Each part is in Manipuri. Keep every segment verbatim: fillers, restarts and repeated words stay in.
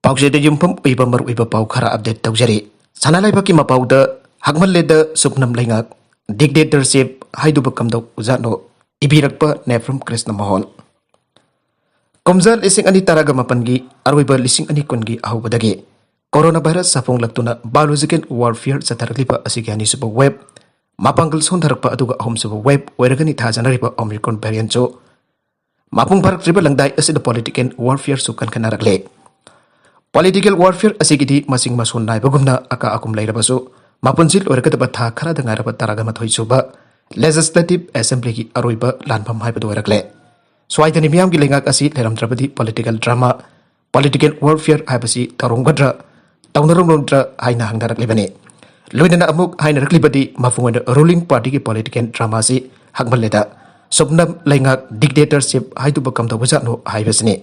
ꯄꯥꯎꯆꯦꯗ ꯌꯨꯝꯐꯝ ꯑꯣꯏꯕ ꯃꯔꯨꯑꯣꯏꯕ ꯄꯥꯎ ꯈꯔ ꯑꯞꯗꯦꯠ ꯇꯧꯖꯔꯤ꯫ ꯁꯅꯥ ꯂꯩꯕꯥꯛꯀꯤ ꯃꯄꯥꯎꯗ ꯍꯛꯃꯜꯂꯦꯗ ꯁꯨꯞꯅꯝ ꯂꯩꯉꯥꯛ, dictatorship ꯍꯥꯏꯗꯨꯕ ꯀꯝꯗꯧꯖꯥꯠꯅꯣ? ꯏꯕꯤꯔꯛꯄ ꯅꯦꯐ꯭ꯔꯝ ꯀ꯭ꯔꯤꯁꯅ ꯃꯣꯍꯟ꯫ ꯀꯨꯝꯖꯥ ꯂꯤꯁꯤꯡ ꯑꯅꯤ ꯇꯔꯥꯒ ꯃꯥꯄꯟꯒꯤ ꯑꯔꯣꯏꯕ ꯂꯤꯁꯤꯡ ꯑꯅꯤ ꯀꯨꯟꯒꯤ ꯑꯍꯧꯕꯗꯒꯤ ꯀꯣꯔꯣꯅꯥ ꯚꯥꯏꯔꯁ ꯁꯥꯐꯣꯡꯂꯛꯇꯨꯅ biological warfare ꯆꯠꯊꯔꯛꯂꯤꯕ ꯑꯁꯤꯒꯤ ꯑꯅꯤꯁꯨꯕ wave, ꯃꯄꯥꯡꯒꯜ ꯁꯣꯟꯊꯔꯛꯄ ꯑꯗꯨꯒ ꯑꯍꯨꯝꯁꯨꯕ wave ꯑꯣꯏꯔꯒꯅꯤ ꯊꯥꯖꯅꯔꯤꯕ Omicron variant ꯁꯨ ꯃꯄꯨꯡ ꯐꯥꯔꯛꯇ꯭ꯔꯤꯕ ꯂꯪꯗꯥꯏ ꯑꯁꯤꯗ political warfare ꯁꯨ ꯀꯟꯈꯠꯅꯔꯛꯂꯦ꯫ Political warfare ꯑꯁꯤꯒꯤꯗꯤ ꯃꯁꯤꯡ ꯃꯁꯣꯟ ꯅꯥꯏꯕꯒꯨꯝꯅ ꯑꯀꯥ ꯑꯀꯨꯝ ꯂꯩꯔꯕꯁꯨ, ꯃꯄꯨꯟꯁꯤ ꯂꯣꯏꯔꯛꯀꯗꯕ ꯊꯥ ꯈꯔꯗ ꯉꯥꯏꯔꯕ ꯇꯔꯥꯒ ꯃꯥꯊꯣꯏ ꯁꯨꯕ Legislative Assembly ꯒꯤ ꯑꯔꯣꯏꯕ ꯂꯥꯟꯐꯝ ꯍꯥꯏꯕꯗꯨ ꯑꯣꯏꯔꯛꯂꯦ꯫ ꯁ꯭ꯋꯥꯏꯗꯅꯤ ꯃꯤꯌꯥꯝꯒꯤ ꯂꯩꯉꯥꯛ ꯑꯁꯤ ꯂꯩꯔꯝꯗ꯭ꯔꯕꯗꯤ political drama, political warfare ꯍꯥꯏꯕꯁꯤ ꯇꯧꯔꯝꯒꯗ꯭ꯔꯥ, ꯇꯧꯅꯔꯝꯂꯣꯏꯗ꯭ꯔꯥ ꯍꯥꯏꯅ ꯍꯪꯅꯔꯛꯂꯤꯕꯅꯤ꯫ ꯂꯣꯏꯅꯅ ꯑꯃꯨꯛ ꯍꯥꯏꯅꯔꯛꯂꯤꯕꯗꯤ ꯃꯄꯨꯡ ꯑꯣꯏꯅ ruling party ꯒꯤ political drama ꯑꯁꯤ ꯍꯛꯃꯜꯂꯦꯗ ꯁꯨꯞꯅꯝ ꯂꯩꯉꯥꯛ, dictatorship ꯍꯥꯏꯗꯨꯕ ꯀꯝꯗꯧꯕꯖꯥꯠꯅꯣ ꯍꯥꯏꯕꯁꯤꯅꯤ꯫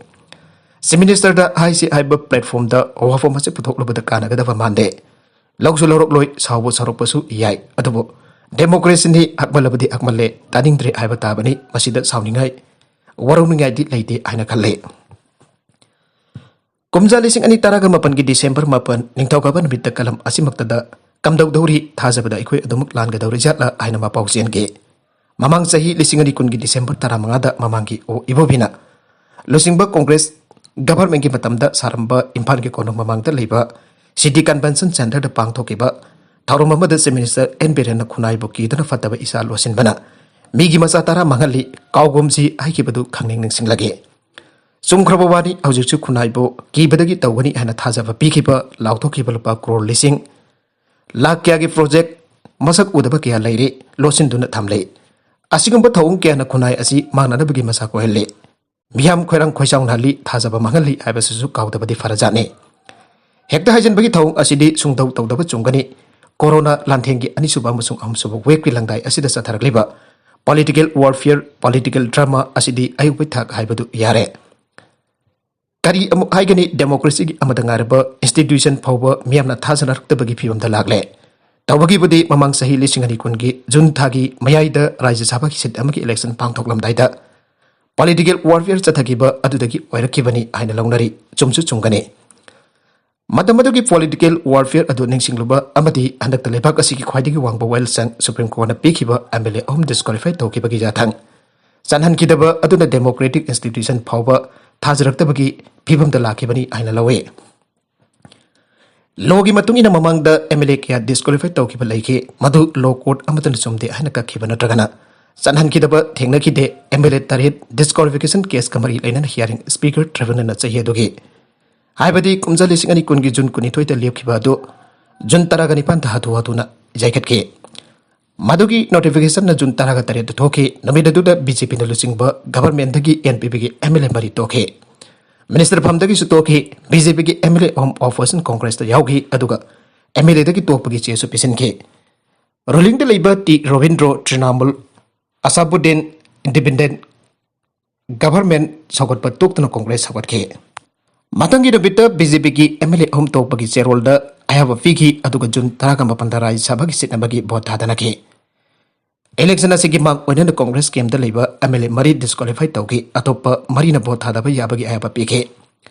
Chief Minister ꯗ ꯍꯥꯏꯁꯤ ꯍꯥꯏꯕ platform ꯗ ꯋꯥꯐꯝ ꯑꯁꯤ ꯄꯨꯊꯣꯛꯂꯨꯕꯗ ꯀꯥꯟꯅꯒꯗꯕ ꯃꯥꯟꯗꯦ꯫ ꯂꯧꯁꯨ ꯂꯧꯔꯛꯂꯣꯏ, ꯁꯥꯎꯕ ꯁꯥꯎꯔꯛꯄꯁꯨ ꯌꯥꯏ, ꯑꯗꯨꯕꯨ democracy ꯅꯤ, ꯍꯛꯃꯜꯂꯕꯗꯤ ꯍꯛꯃꯜꯂꯦ, ꯇꯥꯅꯤꯡꯗ꯭ꯔꯦ ꯍꯥꯏꯕ ꯇꯥꯕꯅꯤ꯫ ꯃꯁꯤꯗ ꯁꯥꯎꯅꯤꯡꯉꯥꯏ, ꯋꯥꯔꯧꯅꯤꯡꯉꯥꯏꯗꯤ ꯂꯩꯇꯦ ꯍꯥꯏꯅ ꯈꯜꯂꯤ꯫ ꯀꯨꯝꯖꯥ ꯂꯤꯁꯤꯡ ꯑꯅꯤ ꯇꯔꯥꯒ ꯃꯥꯄꯟꯒꯤ December ꯃꯥꯄꯟ ꯅꯤꯡꯊꯧꯀꯥꯕ ꯅꯨꯃꯤꯠꯇ ꯀꯂꯝ ꯑꯁꯤꯃꯛꯇꯗ ꯀꯝꯗꯧꯗꯧꯔꯤ ꯊꯥꯖꯕꯗ ꯑꯩꯈꯣꯏ ꯑꯗꯨꯃꯛ ꯂꯥꯟꯒꯗꯧꯔꯤ ꯖꯥꯠꯂꯥ ꯍꯥꯏꯅ ꯃꯄꯥꯎ ꯆꯦꯟꯈꯤ꯫ ꯃꯃꯥꯡ ꯆꯍꯤ ꯂꯤꯁꯤꯡ ꯑꯅꯤ ꯀꯨꯟꯒꯤ December ꯇꯔꯥꯃꯉꯥꯗ ꯃꯃꯥꯡꯒꯤ ꯑꯣ ꯏꯕꯣꯕꯤꯅ ꯂꯨꯆꯤꯡꯕ Congress government ꯀꯤ ꯃꯇꯝꯗ ꯁꯥꯔꯝꯕ ꯏꯝꯐꯥꯜꯒꯤ ꯀꯣꯅꯨꯡ ꯃꯃꯥꯡꯗ ꯂꯩꯕ City Convention Centre ꯗ ꯄꯥꯡꯊꯣꯛꯈꯤꯕ ꯊꯧꯔꯝ ꯑꯃꯗ Chief Minister ꯑꯦꯟ ꯕꯤꯔꯦꯟꯅ ꯈꯨꯟꯅꯥꯏꯕꯨ ꯀꯤꯗꯨꯅ ꯐꯠꯇꯕ ꯏꯁꯥ ꯂꯣꯠꯁꯤꯟꯕꯅ ꯃꯤꯒꯤ ꯃꯆꯥ ꯇꯔꯥ ꯃꯥꯡꯍꯜꯂꯤ, ꯀꯥꯎꯒꯨꯝꯁꯤ ꯍꯥꯏꯈꯤꯕꯗꯨ ꯈꯪꯅꯤꯡ ꯅꯤꯡꯁꯤꯡꯂꯒꯦ꯫ ꯆꯨꯝꯈ꯭ꯔꯕ ꯋꯥꯅꯤ, ꯍꯧꯖꯤꯛꯁꯨ ꯈꯨꯟꯅꯥꯏꯕꯨ ꯀꯤꯕꯗꯒꯤ ꯇꯧꯒꯅꯤ ꯍꯥꯏꯅ ꯊꯥꯖꯕ ꯄꯤꯈꯤꯕ, ꯂꯥꯎꯊꯣꯛꯈꯤꯕ ꯂꯨꯄꯥ ꯀ꯭ꯔꯣꯔ ꯂꯤꯁꯤꯡ ꯂꯥꯈ ꯀꯌꯥꯒꯤ project ꯃꯁꯛ ꯎꯗꯕ ꯀꯌꯥ ꯂꯩꯔꯤ, ꯂꯣꯠꯁꯤꯟꯗꯨꯅ ꯊꯝꯂꯤ꯫ ꯑꯁꯤꯒꯨꯝꯕ ꯊꯧꯑꯣꯡ ꯀꯌꯥꯅ ꯈꯨꯟꯅꯥꯏ ꯑꯁꯤ ꯃꯥꯡꯅꯅꯕꯒꯤ ꯃꯁꯥ ꯀꯣꯏꯍꯜꯂꯤ꯫ ꯃꯤꯌꯥꯝ ꯈꯣꯏꯔꯥꯡ ꯈꯣꯏꯆꯥꯎꯅꯍꯜꯂꯤ, ꯊꯥꯖꯕ ꯃꯥꯡꯍꯜꯂꯤ ꯍꯥꯏꯕꯁꯤꯁꯨ ꯀꯥꯎꯗꯕꯗꯤ ꯐꯔꯖꯥꯠꯅꯤ꯫ ꯍꯦꯛꯇ ꯍꯥꯏꯖꯤꯟꯕꯒꯤ ꯊꯧꯑꯣꯡ ꯑꯁꯤꯗꯤ ꯁꯨꯡꯇꯧ ꯇꯧꯗꯕ ꯆꯨꯝꯒꯅꯤ꯫ ꯀꯣꯔꯣꯅꯥ ꯂꯥꯟꯊꯦꯡꯒꯤ ꯑꯅꯤꯁꯨꯕ ꯑꯃꯁꯨꯡ ꯑꯍꯨꯝꯁꯨꯕ wave ꯀꯤ ꯂꯪꯗꯥꯏ ꯑꯁꯤꯗ ꯆꯠꯊꯔꯛꯂꯤꯕ political warfare, political drama ꯑꯁꯤꯗꯤ ꯑꯌꯣꯛꯄꯩ ꯊꯥꯛ ꯍꯥꯏꯕꯗꯨ ꯌꯥꯔꯦ꯫ ꯀꯔꯤ ꯑꯃꯨꯛ ꯍꯥꯏꯒꯅꯤ, democracy ꯒꯤ ꯑꯃꯗ ꯉꯥꯏꯔꯕ institution ꯐꯥꯎꯕ ꯃꯤꯌꯥꯝꯅ ꯊꯥꯖꯅꯔꯛꯇꯕꯒꯤ ꯐꯤꯕꯝꯗ ꯂꯥꯛꯂꯦ꯫ ꯇꯧꯕꯒꯤꯕꯨꯗꯤ ꯃꯃꯥꯡ ꯆꯍꯤ ꯂꯤꯁꯤꯡ ꯑꯅꯤ ꯀꯨꯟꯒꯤ June ꯊꯥꯒꯤ ꯃꯌꯥꯏꯗ ꯔꯥꯖ꯭ꯌ ꯁꯚꯥꯒꯤ seat ꯑꯃꯒꯤ election ꯄꯥꯡꯊꯣꯛꯂꯝꯗꯥꯏꯗ political warfare ꯆꯠꯊꯈꯤꯕ ꯑꯗꯨꯗꯒꯤ ꯑꯣꯏꯔꯛꯈꯤꯕꯅꯤ ꯍꯥꯏꯅ ꯂꯧꯅꯔꯤ꯫ ꯆꯨꯝꯁꯨ ꯆꯨꯝꯒꯅꯤ꯫ ꯃꯇꯝ ꯑꯗꯨꯒꯤ ꯄꯣꯂꯤꯇꯤꯀꯦꯜ ꯋꯥꯔꯐꯤꯌꯔ ꯑꯗꯨ ꯅꯤꯡꯁꯤꯡꯂꯨꯕ ꯑꯃꯗꯤ ꯍꯟꯗꯛꯇ ꯂꯩꯕꯥꯛ ꯑꯁꯤꯒꯤ ꯈ꯭ꯋꯥꯏꯗꯒꯤ ꯋꯥꯡꯕ ꯋꯥꯌꯦꯜꯁꯪ ꯁꯨꯄ꯭ꯔꯤꯝ ꯀꯣꯔꯠꯅ ꯄꯤꯈꯤꯕ ꯑꯦꯝ ꯑꯦꯜ ꯑꯦ ꯑꯍꯨꯝ ꯗꯤꯁꯀ꯭ꯋꯥꯂꯤꯐꯥꯏ ꯇꯧꯈꯤꯕꯒꯤ ꯌꯥꯊꯪ, ꯆꯠꯍꯟꯈꯤꯗꯕ ꯑꯗꯨꯅ ꯗꯦꯃꯣꯀ꯭ꯔꯦꯇꯤꯛ ꯏꯟꯁꯇꯤꯇ꯭ꯌꯨꯁꯟ ꯐꯥꯎꯕ ꯊꯥꯖꯔꯛꯇꯕꯒꯤ ꯐꯤꯕꯝꯗ ꯂꯥꯛꯈꯤꯕꯅꯤ ꯍꯥꯏꯅ ꯂꯧꯏ꯫ ꯂꯣꯒꯤ ꯃꯇꯨꯡ ꯏꯟꯅ ꯃꯃꯥꯡꯗ ꯑꯦꯝ ꯑꯦꯜ ꯑꯦ ꯀꯌꯥ ꯗꯤꯁꯀ꯭ꯋꯥꯂꯤꯐꯥꯏ ꯇꯧꯈꯤꯕ ꯂꯩꯈꯤ, ꯃꯗꯨ ꯂꯣ ꯀꯣꯔꯠ ꯑꯃꯠꯇꯅ ꯆꯨꯝꯗꯦ ꯍꯥꯏꯅ ꯀꯛꯈꯤꯕ ꯅꯠꯇ꯭ꯔꯒꯅ ꯆꯠꯍꯟꯈꯤꯗꯕ ꯊꯦꯡꯅꯈꯤꯗꯦ꯫ ꯑꯦꯝ ꯑꯦꯜ ꯑꯦ ꯇꯔꯦꯠ ꯗꯤꯁꯀ꯭ꯋꯥꯂꯤꯐꯤꯀꯦꯁꯟ ꯀꯦꯁꯀ ꯃꯔꯤ ꯂꯩꯅꯅ ꯍꯤꯌꯥꯔꯤꯡ ꯁ꯭ꯄꯤꯀꯔ ꯇ꯭ꯔꯤꯕ꯭ꯌꯨꯅꯜꯅ ꯆꯍꯤ ꯑꯗꯨꯒꯤ, ꯍꯥꯏꯕꯗꯤ ꯀꯨꯝꯖꯥ ꯂꯤꯁꯤꯡ ꯑꯅꯤ ꯀꯨꯟꯒꯤ ꯖꯨꯟ ꯀꯨꯟꯅꯤꯊꯣꯏꯗ ꯂꯦꯞꯈꯤꯕ ꯑꯗꯨ ꯖꯨꯟ ꯇꯔꯥꯒ ꯅꯤꯄꯥꯟꯗ ꯍꯥꯊꯨ ꯍꯥꯊꯨꯅ ꯌꯩꯈꯠꯈꯤ꯫ ꯃꯗꯨꯒꯤ ꯅꯣꯇꯤꯐꯤꯀꯦꯁꯟꯅ ꯖꯨꯟ ꯇꯔꯥꯒ ꯇꯔꯦꯠꯇ ꯊꯣꯛꯈꯤ꯫ ꯅꯨꯃꯤꯠ ꯑꯗꯨꯗ ꯕꯤ ꯖꯦ ꯄꯤꯅ ꯂꯨꯆꯤꯡꯕ ꯒꯚꯔꯟꯃꯦꯟꯠꯇꯒꯤ ꯑꯦꯟ ꯄꯤ ꯄꯤꯒꯤ ꯑꯦꯝ ꯑꯦꯜ ꯑꯦ ꯃꯔꯤ ꯇꯣꯛꯈꯤ꯫ ꯃꯤꯅꯤꯁꯇꯔ ꯐꯝꯗꯒꯤꯁꯨ ꯇꯣꯛꯈꯤ꯫ ꯕꯤ ꯖꯦ ꯄꯤꯒꯤ ꯑꯦꯝ ꯑꯦꯜ ꯑꯦ ꯑꯍꯨꯝ ꯑꯣꯄꯣꯖꯤꯁꯟ ꯀꯣꯡꯒ꯭ꯔꯦꯁꯇ ꯌꯥꯎꯈꯤ, ꯑꯗꯨꯒ ꯑꯦꯝ ꯑꯦꯜ ꯑꯦꯗꯒꯤ ꯇꯣꯛꯄꯒꯤ ꯆꯦꯁꯨ ꯄꯤꯁꯤꯟꯈꯤ꯫ ꯔꯨꯂꯤꯡꯗ ꯂꯩꯕ T Robindro, Trinamool, Asabuddin, independent, government ꯁꯧꯒꯠꯄ ꯇꯣꯛꯇꯨꯅ ꯀꯣꯡꯒ꯭ꯔꯦꯁ ꯁꯧꯒꯠꯈꯤ꯫ ꯃꯊꯪꯒꯤ ꯅꯨꯃꯤꯠꯇ ꯕꯤ ꯖꯦ ꯄꯤꯒꯤ ꯑꯦꯝ ꯑꯦꯜ ꯑꯦ ꯑꯍꯨꯝ ꯇꯣꯛꯄꯒꯤ ꯆꯦꯔꯣꯜꯗ ꯑꯌꯥꯕ ꯄꯤꯈꯤ, ꯑꯗꯨꯒ ꯖꯨꯟ ꯇꯔꯥꯒ ꯃꯥꯄꯟꯗ ꯔꯥꯖ꯭ꯌ ꯁꯚꯥꯒꯤ ꯁꯤꯠ ꯑꯃꯒꯤ ꯚꯣꯠ ꯊꯥꯗꯅꯈꯤ꯫ ꯏꯂꯦꯛꯁꯟ ꯑꯁꯤꯒꯤ ꯃꯥꯡ ꯑꯣꯏꯅꯅ ꯀꯣꯡꯒ꯭ꯔꯦꯁ ꯀꯦꯝꯞꯇ ꯂꯩꯕ ꯑꯦꯝ ꯑꯦꯜ ꯑꯦ ꯃꯔꯤ ꯗꯤꯁꯀ꯭ꯋꯥꯂꯤꯐꯥꯏ ꯇꯧꯈꯤ, ꯑꯇꯣꯞꯄ ꯃꯔꯤꯅ ꯚꯣꯠ ꯊꯥꯗꯕ ꯌꯥꯕꯒꯤ ꯑꯌꯥꯕ ꯄꯤꯈꯤ꯫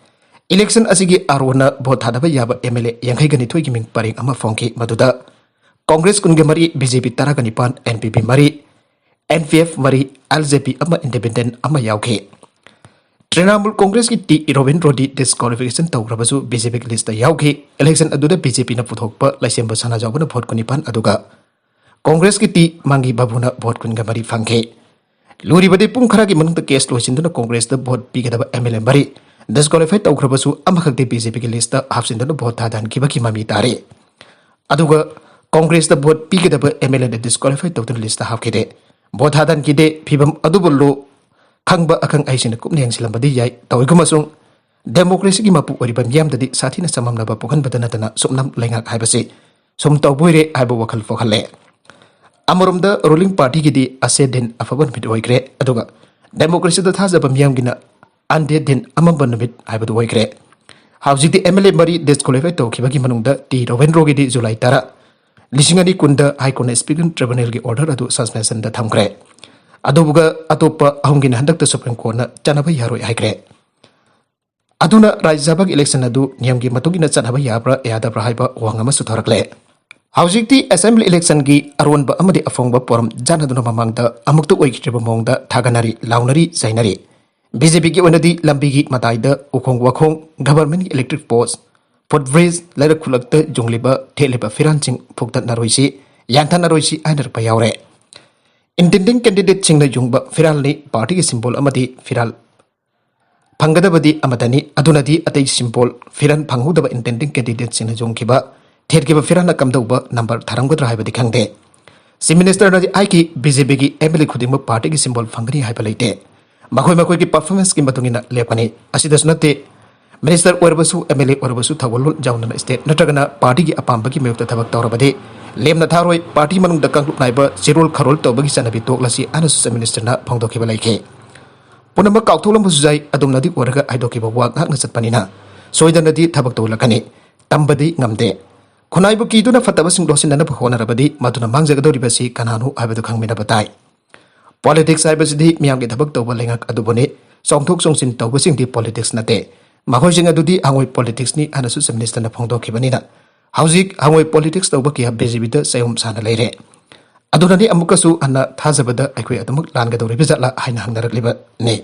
ꯏꯂꯦꯛꯁꯟ ꯑꯁꯤꯒꯤ ꯑꯥꯔ ꯑꯣꯅ ꯚꯣꯠ ꯊꯥꯗꯕ ꯌꯥꯕ ꯑꯦꯝ ꯑꯦꯜ ꯑꯦ ꯌꯥꯡꯈꯩꯒ ꯅꯤꯊꯣꯏꯒꯤ ꯃꯤꯡ ꯄꯔꯦꯡ ꯑꯃ ꯐꯣꯡꯈꯤ, ꯃꯗꯨꯗ ꯀꯣꯡꯒ꯭ꯔꯦꯁ ꯀꯨꯟꯒ ꯃꯔꯤ, ꯕꯤ ꯖꯦ ꯄꯤ ꯇꯔꯥꯒ ꯅꯤꯄꯥꯟ, ꯑꯦꯟ ꯄꯤ ꯄꯤ ꯃꯔꯤ, ꯑꯦꯟ ꯄꯤ ꯑꯦꯐ ꯃꯔꯤ, ꯑꯦꯜ ꯖꯦ ꯄꯤ ꯑꯃ, ꯏꯟꯗꯤꯄꯦꯟꯗꯦꯟꯠ ꯑꯃ ꯌꯥꯎꯈꯤ꯫ ꯇ꯭ꯔꯤꯅꯥꯃꯨꯜ ꯀꯣꯡꯒ꯭ꯔꯦꯁꯀꯤ ꯇꯤ ꯔꯣꯕꯤꯟꯗ꯭ꯔꯣꯗꯤ ꯗꯤꯁꯀ꯭ꯋꯥꯂꯤꯐꯤꯀꯦꯁꯟ ꯇꯧꯈ꯭ꯔꯕꯁꯨ ꯕꯤ ꯖꯦ ꯄꯤꯒꯤ ꯂꯤꯁꯇ ꯌꯥꯎꯈꯤ꯫ ꯏꯂꯦꯛꯁꯟ ꯑꯗꯨꯗ ꯕꯤ ꯖꯦ ꯄꯤꯅ ꯄꯨꯊꯣꯛꯄ ꯂꯩꯁꯦꯝꯕ ꯁꯅꯥꯖꯥꯎꯕꯅ ꯚꯣꯠ ꯀꯨꯟꯅꯤꯄꯥꯟ, ꯑꯗꯨꯒ ꯀꯣꯡꯒ꯭ꯔꯦꯁꯀꯤ ꯇꯤ ꯃꯥꯡꯒꯤ ꯕꯥꯕꯨꯅ ꯚꯣꯠ ꯀꯨꯟꯒ ꯃꯔꯤ ꯐꯪꯈꯤ꯫ ꯂꯨꯔꯤꯕꯗꯤ ꯄꯨꯡ ꯈꯔꯒꯤ ꯃꯅꯨꯡꯗ ꯀꯦꯁ ꯂꯣꯏꯁꯤꯟꯗꯨꯅ ꯀꯣꯡꯒ꯭ꯔꯦꯁꯇ ꯚꯣꯠ ꯄꯤꯒꯗꯕ ꯑꯦꯝ ꯑꯦꯜ ꯑꯦ ꯃꯔꯤ ꯗꯤꯁꯀ꯭ꯋꯥꯂꯤꯐꯥꯏ ꯇꯧꯈ꯭ꯔꯕꯁꯨ ꯑꯃꯈꯛꯇꯤ ꯕꯤ ꯖꯦ ꯄꯤꯒꯤ ꯂꯤꯁꯇ ꯍꯥꯞꯆꯤꯟꯗꯨꯅ ꯚꯣꯠ ꯊꯥꯗꯍꯟꯈꯤꯕꯒꯤ ꯃꯃꯤ ꯇꯥꯔꯤ꯫ ꯑꯗꯨꯒ ꯀꯣꯡꯒ꯭ꯔꯦꯁꯇ ꯚꯣꯠ ꯄꯤꯒꯗꯕ ꯑꯦꯝ ꯑꯦꯜ ꯑꯦꯗ ꯗꯤꯁꯀ꯭ꯋꯥꯂꯤꯐꯥꯏ ꯇꯧꯗꯨꯅ ꯂꯤꯁꯇ ꯍꯥꯞꯈꯤꯗꯦ꯫ ꯚꯣꯠ ꯊꯥꯗꯍꯟꯈꯤꯗꯦ꯫ ꯐꯤꯕꯝ ꯑꯗꯨꯕꯨ ꯂꯨ ꯈꯪꯕ ꯑꯈꯪ ꯑꯍꯩꯁꯤꯡꯅ ꯀꯨꯞꯅ ꯌꯦꯡꯁꯤꯜꯂꯝꯕꯗꯤ ꯌꯥꯏ꯫ ꯇꯧꯏꯒꯨꯝꯕꯁꯨꯡ ꯗꯦꯃꯣꯀ꯭ꯔꯦꯁꯤꯒꯤ ꯃꯄꯨ ꯑꯣꯏꯔꯤꯕ ꯃꯤꯌꯥꯝꯗꯗꯤ ꯁꯥꯊꯤꯅ ꯆꯃꯝꯅꯕ ꯄꯣꯛꯍꯟꯕꯗ ꯅꯠꯇꯅ ꯁꯨꯞꯅꯝ ꯂꯩꯉꯥꯛ ꯍꯥꯏꯕꯁꯤ ꯁꯨꯝ ꯇꯧꯕꯣꯏꯔꯦ ꯍꯥꯏꯕ ꯋꯥꯈꯜ ꯄꯣꯛꯍꯜꯂꯦ꯫ ꯑꯃꯔꯣꯝꯗ ꯔꯨꯂꯤꯡ ꯄꯥꯔꯇꯤꯒꯤꯗꯤ ꯑꯁꯦ ꯗꯤꯟ ꯑꯐꯕ ꯅꯨꯃꯤꯠ ꯑꯣꯏꯈ꯭ꯔꯦ, ꯑꯗꯨꯒ ꯗꯦꯃꯣꯀ꯭ꯔꯦꯁꯤꯗ ꯊꯥꯖꯕ ꯃꯤꯌꯥꯝꯒꯤꯅ ꯑꯟꯗꯦ ꯗꯤꯟ ꯑꯃꯝꯕ ꯅꯨꯃꯤꯠ ꯍꯥꯏꯕꯗꯨ ꯑꯣꯏꯈ꯭ꯔꯦ꯫ ꯍꯧꯖꯤꯛꯇꯤ ꯑꯦꯝ ꯑꯦꯜ ꯑꯦ ꯃꯔꯤ ꯗꯤꯁꯀ꯭ꯋꯥꯂꯤꯐꯥꯏ ꯇꯧꯈꯤꯕꯒꯤ ꯃꯅꯨꯡꯗ ꯇꯤ ꯔꯣꯕꯤꯟꯗ꯭ꯔꯣꯒꯤꯗꯤ ꯖꯨꯂꯥꯏ ꯇꯔꯥ, ꯂꯤꯁꯤꯡ ꯑꯅꯤ ꯀꯨꯟꯗ ꯍꯥꯏ ꯀꯣꯔꯠꯅ ꯁ꯭ꯄꯤꯀꯔ ꯇ꯭ꯔꯤꯕ꯭ꯌꯨꯅꯦꯜꯒꯤ ꯑꯣꯔꯗꯔ ꯑꯗꯨ ꯁꯁꯄꯦꯟꯁꯟꯗ ꯊꯝꯈ꯭ꯔꯦ꯫ ꯑꯗꯨꯒ ꯑꯇꯣꯞꯄ ꯑꯍꯨꯝꯒꯤꯅ ꯍꯟꯗꯛꯇ ꯁꯨꯄ꯭ꯔꯤꯝ ꯀꯣꯔꯠꯅ ꯆꯠꯅꯕ ꯌꯥꯔꯣꯏ ꯍꯥꯏꯈ꯭ꯔꯦ꯫ ꯑꯗꯨꯅ ꯔꯥꯖ꯭ꯌ ꯁꯚꯥꯒꯤ election ꯑꯗꯨ ꯅꯤꯌꯝꯒꯤ ꯃꯇꯨꯡ ꯏꯟꯅ ꯆꯠꯅꯕ ꯌꯥꯕ꯭ꯔꯥ ꯌꯥꯗꯕ꯭ꯔꯥ ꯍꯥꯏꯕ ꯋꯥꯍꯪ ꯑꯃꯁꯨ ꯊꯣꯔꯛꯂꯦ꯫ ꯍꯧꯖꯤꯛꯇꯤ assembly electionꯒꯤ ꯑꯔꯣꯟꯕ ꯑꯃꯗꯤ ꯑꯐꯣꯡꯕ ꯄꯣꯔꯝ ꯆꯥꯟꯅꯗꯨꯅ ꯃꯃꯥꯡꯗ ꯑꯃꯨꯛꯇ ꯑꯣꯏꯈꯤꯗ꯭ꯔꯤꯕ ꯃꯑꯣꯡꯗ ꯊꯥꯒꯠꯅꯔꯤ, ꯂꯥꯎꯅꯔꯤ, ꯆꯩꯅꯔꯤ꯫ BJPꯒꯤ ꯑꯣꯏꯅꯗꯤ ꯂꯝꯕꯤꯒꯤ ꯃꯇꯥꯏꯗ ꯎꯈꯣꯡ ꯋꯥꯈꯣꯡ, governmentꯀꯤ electric post, footbridge, ꯂꯩꯔꯛ ꯈꯨꯂꯛꯇ ꯌꯨꯡꯂꯤꯕ, ꯊꯦꯠꯂꯤꯕ ꯐꯤꯔꯥꯜꯁꯤꯡ ꯐꯨꯛꯇꯠꯅꯔꯣꯏꯁꯤ, ꯌꯥꯟꯊꯠꯅꯔꯣꯏꯁꯤ ꯍꯥꯏꯅꯔꯛꯄ ꯌꯥꯎꯔꯦ꯫ Intending candidateꯁꯤꯡꯅ ꯌꯨꯡꯕ ꯐꯤꯔꯥꯜꯅꯤ partyꯒꯤ symbol ꯑꯃꯗꯤ ꯐꯤꯔꯥꯜ ꯐꯪꯒꯗꯕꯗꯤ ꯑꯃꯠꯇꯅꯤ꯫ ꯑꯗꯨꯅꯗꯤ ꯑꯇꯩ symbol ꯐꯤꯔꯥꯜ ꯐꯪꯍꯧꯗꯕ intending candidateꯁꯤꯡꯅ ꯌꯨꯡꯈꯤꯕ, ꯊꯦꯠꯈꯤꯕ ꯐꯤꯔꯥꯜꯅ ꯀꯝꯗꯧꯕ number ꯊꯥꯔꯝꯒꯗ꯭ꯔꯥ ꯍꯥꯏꯕꯗꯤ ꯈꯪꯗꯦ꯫ Chief Ministerꯅꯗꯤ ꯍꯥꯏꯈꯤ, BJPꯒꯤ MLA ꯈꯨꯗꯤꯡꯃꯛ partyꯒꯤ symbol ꯐꯪꯒꯅꯤ ꯍꯥꯏꯕ ꯂꯩꯇꯦ꯫ ꯃꯈꯣꯏ ꯃꯈꯣꯏꯒꯤ performanceꯀꯤ ꯃꯇꯨꯡ ꯏꯟꯅ ꯂꯦꯞꯀꯅꯤ꯫ ꯑꯁꯤꯗꯁꯨ ꯅꯠꯇꯦ, minister ꯑꯣꯏꯔꯕꯁꯨ, MLA ꯑꯣꯏꯔꯕꯁꯨ ꯊꯧꯒꯜꯂꯣꯟ ꯌꯥꯎꯗꯅ state ꯅꯠꯇ꯭ꯔꯒꯅ partyꯒꯤ ꯑꯄꯥꯝꯕꯒꯤ ꯃꯥꯌꯣꯛꯇ ꯊꯕꯛ ꯇꯧꯔꯕꯗꯤ ꯂꯦꯝꯅ ꯊꯥꯔꯣꯏ꯫ Party ꯃꯅꯨꯡꯗ ꯀꯥꯡꯂꯨꯞ ꯅꯥꯏꯕ ꯆꯦꯔꯣꯜ ꯈꯔꯣꯜ ꯇꯧꯕꯒꯤ ꯆꯠꯅꯕꯤ ꯇꯣꯛꯂꯁꯤ ꯍꯥꯏꯅꯁꯨ Chief Ministerꯅ ꯐꯣꯡꯗꯣꯛꯈꯤꯕ ꯂꯩꯈꯤ꯫ ꯄꯨꯝꯅꯃꯛ ꯀꯥꯎꯊꯣꯛꯂꯝꯕꯁꯨ ꯌꯥꯏ, ꯑꯗꯨꯝꯅꯗꯤ ꯑꯣꯏꯔꯒ ꯍꯥꯏꯗꯣꯛꯈꯤꯕ ꯋꯥ ꯉꯥꯛꯅ ꯆꯠꯄꯅꯤꯅ ꯁꯣꯏꯗꯅꯗꯤ ꯊꯕꯛ ꯇꯧꯂꯛꯀꯅꯤ꯫ ꯇꯝꯕꯗꯤ ꯉꯝꯗꯦ꯫ ꯈꯨꯟꯅꯥꯏꯕꯨ ꯀꯤꯗꯨꯅ ꯐꯠꯇꯕꯁꯤꯡ ꯂꯣꯠꯁꯤꯟꯅꯅꯕ ꯍꯣꯠꯅꯔꯕꯗꯤ ꯃꯗꯨꯅ ꯃꯥꯡꯖꯒꯗꯧꯔꯤꯕꯁꯤ ꯀꯅꯥꯅꯣ ꯍꯥꯏꯕꯗꯨ ꯈꯪꯃꯤꯟꯅꯕ ꯇꯥꯏ꯫ Politics ꯍꯥꯏꯕꯁꯤꯗꯤ ꯃꯤꯌꯥꯝꯒꯤ ꯊꯕꯛ ꯇꯧꯕ ꯂꯩꯉꯥꯛ ꯑꯗꯨꯕꯨꯅꯤ꯫ ꯆꯣꯡꯊꯣꯛ ꯆꯣꯡꯁꯤꯟ ꯇꯧꯕꯁꯤꯡꯗꯤ politics ꯅꯠꯇꯦ꯫ ꯃꯈꯣꯏꯁꯤꯡ ꯑꯗꯨꯗꯤ ꯍꯉꯣꯏ politicsꯅꯤ ꯍꯥꯏꯅꯁꯨ Chief Ministerꯅ ꯐꯣꯡꯗꯣꯛꯈꯤꯕꯅꯤꯅ ꯍꯧꯖꯤꯛ ꯍꯉꯣꯏ politics ꯇꯧꯕ ꯀꯌꯥ BJPꯗ ꯆꯌꯣꯝ ꯁꯥꯅ ꯂꯩꯔꯦ꯫ ꯑꯗꯨꯅꯅꯤ ꯑꯃꯨꯛꯀꯁꯨ ꯍꯟꯅ ꯊꯥꯖꯕꯗ ꯑꯩꯈꯣꯏ ꯑꯗꯨꯃꯛ ꯂꯥꯟꯒꯗꯧꯔꯤꯕ ꯖꯥꯠꯂꯥ ꯍꯥꯏꯅ ꯍꯪꯅꯔꯛꯂꯤꯕꯅꯤ꯫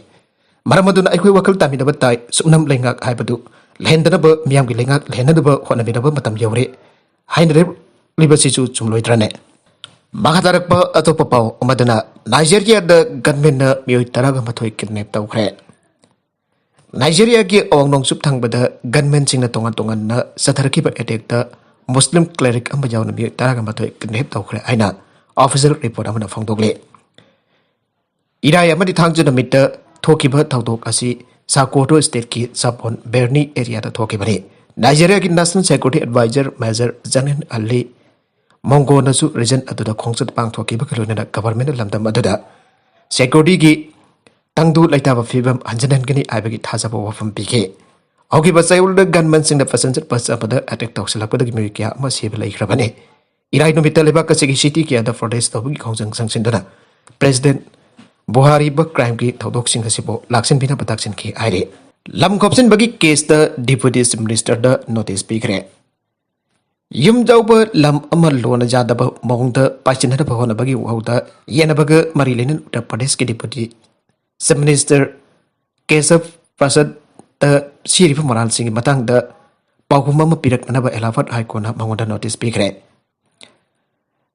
ꯃꯔꯝ ꯑꯗꯨꯅ ꯑꯩꯈꯣꯏ ꯋꯥꯈꯜ ꯇꯥꯃꯤꯟꯅꯕ ꯇꯥꯏ꯫ ꯁꯨꯞꯅꯝ ꯂꯩꯉꯥꯛ ꯍꯥꯏꯕꯗꯨ ꯂꯩꯍꯟꯗꯅꯕ, ꯃꯤꯌꯥꯝꯒꯤ ꯂꯩꯉꯥꯛ ꯂꯩꯍꯟꯅꯅꯕ ꯍꯣꯠꯅꯃꯤꯟꯅꯕ ꯃꯇꯝ ꯌꯧꯔꯦ ꯍꯥꯏꯅꯔꯤꯕꯁꯤꯁꯨ ꯆꯨꯝꯂꯣꯏꯗ꯭ꯔꯅꯦ? ꯃꯈꯥ ꯇꯥꯔꯛꯄ ꯑꯇꯣꯞꯄ ꯄꯥꯎ ꯑꯃꯗꯨꯅ ꯅꯥꯏꯖꯦꯔꯤꯌꯥꯗ gunmanꯅ ꯃꯤꯑꯣꯏ ꯇꯔꯥꯒ ꯃꯥꯊꯣꯏ kidnap ꯇꯧꯈ꯭ꯔꯦ꯫ ꯅꯥꯏꯖꯦꯔꯤꯌꯥꯒꯤ ꯑꯋꯥꯡ ꯅꯣꯡꯆꯨꯞ ꯊꯪꯕꯗ gunmanꯁꯤꯡꯅ ꯇꯣꯉꯥꯟ ꯇꯣꯉꯥꯟꯅ ꯆꯠꯊꯔꯛꯈꯤꯕ attackꯇ Muslim cleric ꯑꯃ ꯌꯥꯎꯅ ꯃꯤꯑꯣꯏ ꯇꯔꯥꯒ ꯃꯥꯊꯣꯏ kidnap ꯇꯧꯈ꯭ꯔꯦ ꯍꯥꯏꯅ official report ꯑꯃꯅ ꯐꯣꯡꯗꯣꯛꯂꯤ꯫ ꯏꯔꯥꯏ ꯑꯃꯗꯤ ꯊꯥꯡꯖ ꯅꯨꯃꯤꯠꯇ ꯊꯣꯛꯈꯤꯕ ꯊꯧꯗꯣꯛ ꯑꯁꯤ ꯁꯥꯀꯣꯇꯣ stateꯀꯤ ꯆꯥꯄꯣꯟ ꯕꯦꯔꯅꯤ areaꯗ ꯊꯣꯛꯈꯤꯕꯅꯤ꯫ ꯅꯥꯏꯖꯦꯔꯤꯌꯥꯒꯤ National Security Advisor Major Janan Ali ꯃꯣꯡꯒꯣꯅꯁꯨ region ꯑꯗꯨꯗ ꯈꯣꯡꯆꯠ ꯄꯥꯡꯊꯣꯛꯈꯤꯕꯒ ꯂꯣꯏꯅꯅ governmentꯅ ꯂꯝꯗꯝ ꯑꯗꯨꯗ securityꯒꯤ ꯇꯪꯗꯨ ꯂꯩꯇꯥꯕ ꯐꯤꯕꯝ ꯍꯟꯖꯤꯟꯍꯟꯒꯅꯤ ꯍꯥꯏꯕꯒꯤ ꯊꯥꯖꯕ ꯋꯥꯐꯝ ꯄꯤꯈꯤ꯫ ꯍꯧꯈꯤꯕ ꯆꯌꯣꯜꯗ gunmanꯁꯤꯡꯅ passenger bus ꯑꯃꯗ attack ꯇꯧꯁꯤꯜꯂꯛꯄꯗꯒꯤ ꯃꯤꯑꯣꯏ ꯀꯌꯥ ꯑꯃ ꯁꯤꯕ ꯂꯩꯈ꯭ꯔꯕꯅꯤ꯫ ꯏꯔꯥꯏ ꯅꯨꯃꯤꯠꯇ ꯂꯩꯕꯥꯛ ꯑꯁꯤꯒꯤ city ꯀꯌꯥꯗ protest ꯇꯧꯕꯒꯤ ꯈꯣꯡꯖꯪ ꯆꯪꯁꯤꯟꯗꯨꯅ President ꯕꯨꯍꯥꯔꯤꯕꯨ crimeꯒꯤ ꯊꯧꯗꯣꯛꯁꯤꯡ ꯑꯁꯤꯕꯨ ꯂꯥꯛꯁꯤꯟꯕꯤꯅꯕ ꯇꯥꯛꯁꯤꯟꯈꯤ ꯍꯥꯏꯔꯤ꯫ ꯂꯝ ꯈꯣꯞꯆꯤꯟꯕꯒꯤ ꯀꯦꯁꯇ ꯗꯤꯄ꯭ꯌꯨꯇꯤ ꯆꯤꯐ ꯃꯤꯅꯤꯁꯇꯔꯗ ꯅꯣꯇꯤꯁ ꯄꯤꯈ꯭ꯔꯦ꯫ ꯌꯨꯝ ꯌꯥꯎꯕ ꯂꯝ ꯑꯃ ꯂꯣꯟꯅ ꯌꯥꯗꯕ ꯃꯑꯣꯡꯗ ꯄꯥꯏꯁꯤꯟꯅꯅꯕ ꯍꯣꯠꯅꯕꯒꯤ ꯋꯥꯍꯧꯗ ꯌꯦꯟꯅꯕꯒ ꯃꯔꯤ ꯂꯩꯅꯅ ꯎꯠꯇꯔ ꯄ꯭ꯔꯗꯦꯁꯀꯤ ꯗꯤꯄ꯭ꯌꯨꯇꯤ ꯆꯤꯐ ꯃꯤꯅꯤꯁꯇꯔ ꯀꯦꯁꯕ ꯄ꯭ꯔꯁꯥꯗꯇ ꯁꯤꯔꯤꯕ ꯃꯔꯥꯜꯁꯤꯡꯒꯤ ꯃꯇꯥꯡꯗ ꯄꯥꯎꯈꯨꯝ ꯑꯃ ꯄꯤꯔꯛꯅꯅꯕ ꯑꯦꯂꯥꯍꯥꯕꯥꯗ ꯍꯥꯏ ꯀꯣꯔꯠꯅ ꯃꯉꯣꯟꯗ ꯅꯣꯇꯤꯁ ꯄꯤꯈ꯭ꯔꯦ꯫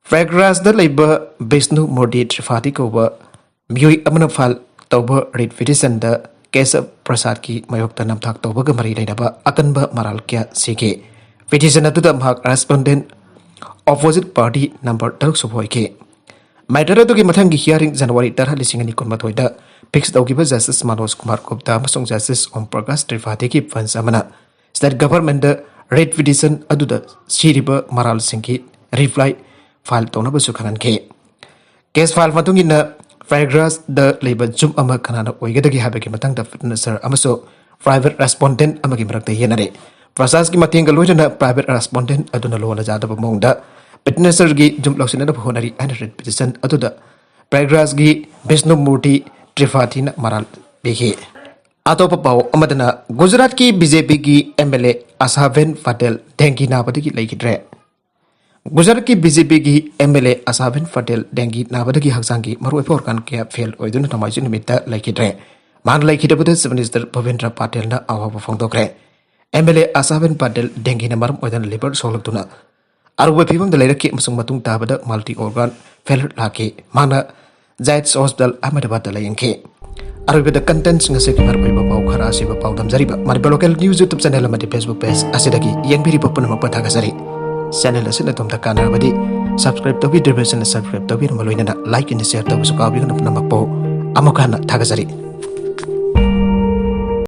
ꯄ꯭ꯔꯌꯥꯒꯔꯥꯖꯗ ꯂꯩꯕ ꯕꯤꯁꯅꯨ ꯃꯨꯔꯇꯤ ꯇ꯭ꯔꯤꯄꯥꯊꯤ ꯀꯧꯕ ꯃꯤꯑꯣꯏ ꯑꯃꯅ ꯐꯥꯏꯜ ꯇꯧꯕ ꯔꯤꯠ ꯄꯤꯇꯤꯁꯟꯗ ꯀꯦꯁꯕ ꯄ꯭ꯔꯁꯥꯗꯀꯤ ꯃꯥꯌꯣꯛꯇ ꯅꯝꯊꯥꯛ ꯇꯧꯕꯒ ꯃꯔꯤ ꯂꯩꯅꯕ ꯑꯀꯟꯕ ꯃꯔꯥꯜ ꯀꯌꯥ ꯁꯤꯈꯤ꯫ ꯄꯤꯇꯤꯁꯟ ꯑꯗꯨꯗ ꯃꯍꯥꯛ ꯔꯦꯁꯄꯣꯟꯗꯦꯟ ꯑꯣꯄꯣꯖꯤꯠ ꯄꯥꯔꯇꯤ ꯅꯝꯕꯔ ꯇꯔꯨꯛ ꯁꯨꯕ ꯑꯣꯏꯈꯤ꯫ ꯃꯦꯇꯔ ꯑꯗꯨꯒꯤ ꯃꯊꯪꯒꯤ ꯍꯤꯌꯥꯔꯤꯡ ꯖꯅꯋꯥꯔꯤ ꯇꯔꯥ, ꯂꯤꯁꯤꯡ ꯑꯅꯤ ꯀꯨꯟꯃꯥꯊꯣꯏꯗ ꯐꯤꯛꯁ ꯇꯧꯈꯤꯕ ꯖꯁꯇꯤꯁ ꯃꯅꯣꯖ ꯀꯨꯃꯥꯔ ꯒꯨꯞꯇꯥ ꯑꯃꯁꯨꯡ ꯖꯁꯇꯤꯁ ꯑꯣꯝ ꯄ꯭ꯔꯀꯥꯁ ꯇ꯭ꯔꯤꯄꯥꯊꯤꯒꯤ ꯕꯦꯟꯆ ꯑꯃꯅ ꯁ꯭ꯇꯦꯠ ꯒꯚꯔꯟꯃꯦꯟꯠꯇ ꯔꯤꯠ ꯄꯤꯇꯤꯁꯟ ꯑꯗꯨꯗ ꯁꯤꯔꯤꯕ ꯃꯔꯥꯜꯁꯤꯡꯒꯤ ꯔꯤꯄ꯭ꯂꯥꯏ ꯐꯥꯏꯜ ꯇꯧꯅꯕꯁꯨ ꯈꯪꯍꯟꯈꯤ꯫ ꯀꯦꯁ ꯐꯥꯏꯜ ꯃꯇꯨꯡ ꯏꯟꯅ ꯄ꯭ꯔꯌꯥꯒꯔꯥꯖꯗ ꯂꯩꯕ ꯌꯨꯝ ꯑꯃ ꯀꯅꯥꯅ ꯑꯣꯏꯒꯗꯒꯦ ꯍꯥꯏꯕꯒꯤ ꯃꯇꯥꯡꯗ ꯄꯤꯇꯤꯁꯅꯔ ꯑꯃꯁꯨꯡ ꯄ꯭ꯔꯥꯏꯚꯦꯠ ꯔꯦꯁꯄꯣꯟꯗꯦꯟꯠ ꯑꯃꯒꯤ ꯃꯔꯛꯇ ꯌꯦꯠꯅꯔꯦ꯫ ꯄ꯭ꯔꯁꯥꯗꯀꯤ ꯃꯇꯦꯡꯒ ꯂꯣꯏꯅꯅ ꯄ꯭ꯔꯥꯏꯚꯦꯠ ꯔꯦꯁꯄꯣꯟꯗꯦꯟꯠ ꯑꯗꯨꯅ ꯂꯣꯟꯅ ꯌꯥꯗꯕ ꯃꯑꯣꯡꯗ ꯄꯤꯇꯤꯁꯅꯔꯒꯤ ꯌꯨꯝ ꯂꯧꯁꯤꯟꯅꯅꯕ ꯍꯣꯠꯅꯔꯤ ꯍꯥꯏꯅ ꯔꯤꯠ ꯄꯤꯇꯤꯁꯟ ꯑꯗꯨꯗ ꯄ꯭ꯔꯌꯥꯒꯔꯥꯖꯒꯤ ꯕꯤꯁꯅꯨ ꯃꯨꯔꯇꯤ ꯇ꯭ꯔꯤꯄꯥꯊꯤꯅ ꯃꯔꯥꯜ ꯄꯤꯈꯤ꯫ ꯑꯇꯣꯞꯄ ꯄꯥꯎ ꯑꯃꯗꯅ ꯒꯨꯖꯔꯥꯠꯀꯤ ꯕꯤ ꯖꯦ ꯄꯤꯒꯤ ꯑꯦꯝ ꯑꯦꯜ ꯑꯦ ꯑꯁꯥꯕꯦꯟ ꯄꯇꯦꯜ ꯗꯦꯡꯒꯤ ꯅꯥꯕꯗꯒꯤ ꯂꯩꯈꯤꯗ꯭ꯔꯦ꯫ ꯒꯨꯖꯔꯥꯠꯀꯤ ꯕꯤ ꯖꯦ ꯄꯤꯒꯤ ꯑꯦꯝ ꯑꯦꯜ ꯑꯦ ꯑꯁꯥꯕꯦꯟ ꯄꯇꯦꯜ ꯗꯦꯡꯒꯤ ꯅꯥꯕꯗꯒꯤ ꯍꯛꯆꯥꯡꯒꯤ ꯃꯔꯨꯑꯣꯏꯕ ꯑꯣꯔꯒꯥꯟ ꯀꯌꯥ ꯐꯦꯜ ꯑꯣꯏꯗꯨꯅ ꯅꯣꯡꯃꯥꯏꯖꯤꯡ ꯅꯨꯃꯤꯠꯇ ꯂꯩꯈꯤꯗ꯭ꯔꯦ꯫ ꯃꯍꯥꯛꯅ ꯂꯩꯈꯤꯗꯕꯗ ꯆꯤꯐ ꯃꯤꯅꯤꯁꯇꯔ ꯚꯨꯄꯦꯟꯗ꯭ꯔ ꯄꯇꯦꯜꯅ ꯑꯋꯥꯕ ꯐꯣꯡꯗꯣꯛꯈ꯭ꯔꯦ꯫ ꯑꯦꯝ ꯑꯦꯜ ꯑꯦ ꯑꯁꯥꯕꯦꯟ ꯄꯇꯦꯜ ꯗꯦꯡꯒꯤꯅ ꯃꯔꯝ ꯑꯣꯏꯗꯨꯅ ꯂꯤꯚꯔ ꯁꯣꯛꯂꯛꯇꯨꯅ ꯑꯔꯨꯕ ꯐꯤꯕꯝꯗ ꯂꯩꯔꯛꯈꯤ ꯑꯃꯁꯨꯡ ꯃꯇꯨꯡ ꯇꯥꯕꯗ ꯃꯜꯇꯤ ꯑꯣꯔꯒꯥꯟ ꯐꯦꯜ ꯂꯥꯛꯈꯤ꯫ ꯃꯍꯥꯛꯅ ꯖꯥꯏꯠꯁ ꯍꯣꯁꯄꯤꯇꯥꯜ ꯑꯍꯃꯗꯕꯥꯗꯇ ꯂꯥꯌꯦꯡꯈꯤ꯫ ꯑꯔꯣꯏꯕꯗ ꯀꯟꯇꯦꯟꯠꯁꯤꯡ ꯑꯁꯤꯒꯤ ꯃꯔꯨꯑꯣꯏꯕ ꯄꯥꯎ ꯈꯔ ꯑꯁꯤꯕꯨ ꯄꯥꯎꯗꯝꯖꯔꯤꯕ Manipur local news YouTube channel ꯑꯃꯗꯤ ꯐꯦꯁꯕꯨꯛ ꯄꯦꯖ ꯑꯁꯤꯗꯒꯤ ꯌꯦꯡꯕꯤꯔꯤꯕ ꯄꯨꯝꯅꯃꯛꯄꯨ ꯊꯥꯒꯠꯆꯔꯤ꯫ ꯆꯦꯅꯦꯜ ꯑꯁꯤꯅ ꯑꯗꯣꯝꯗ ꯀꯥꯟꯅꯔꯕꯗꯤ ꯁꯕꯁꯀ꯭ꯔꯥꯏꯕ ꯇꯧꯕꯤꯗ꯭ꯔꯤꯕꯁꯤꯡꯅ ꯁꯕꯁꯀ꯭ꯔꯥꯏꯕ ꯇꯧꯕꯤꯔꯝꯕ ꯂꯣꯏꯅꯅ ꯂꯥꯏꯛ ꯑꯦꯟ ꯁꯤꯌꯔ ꯇꯧꯕꯁꯨ ꯀꯥꯎꯕꯤꯒꯅꯨ꯫ ꯄꯨꯝꯅꯃꯛꯄꯨ ꯑꯃꯨꯛ ꯍꯟꯅ ꯊꯥꯒꯠꯆꯔꯤ꯫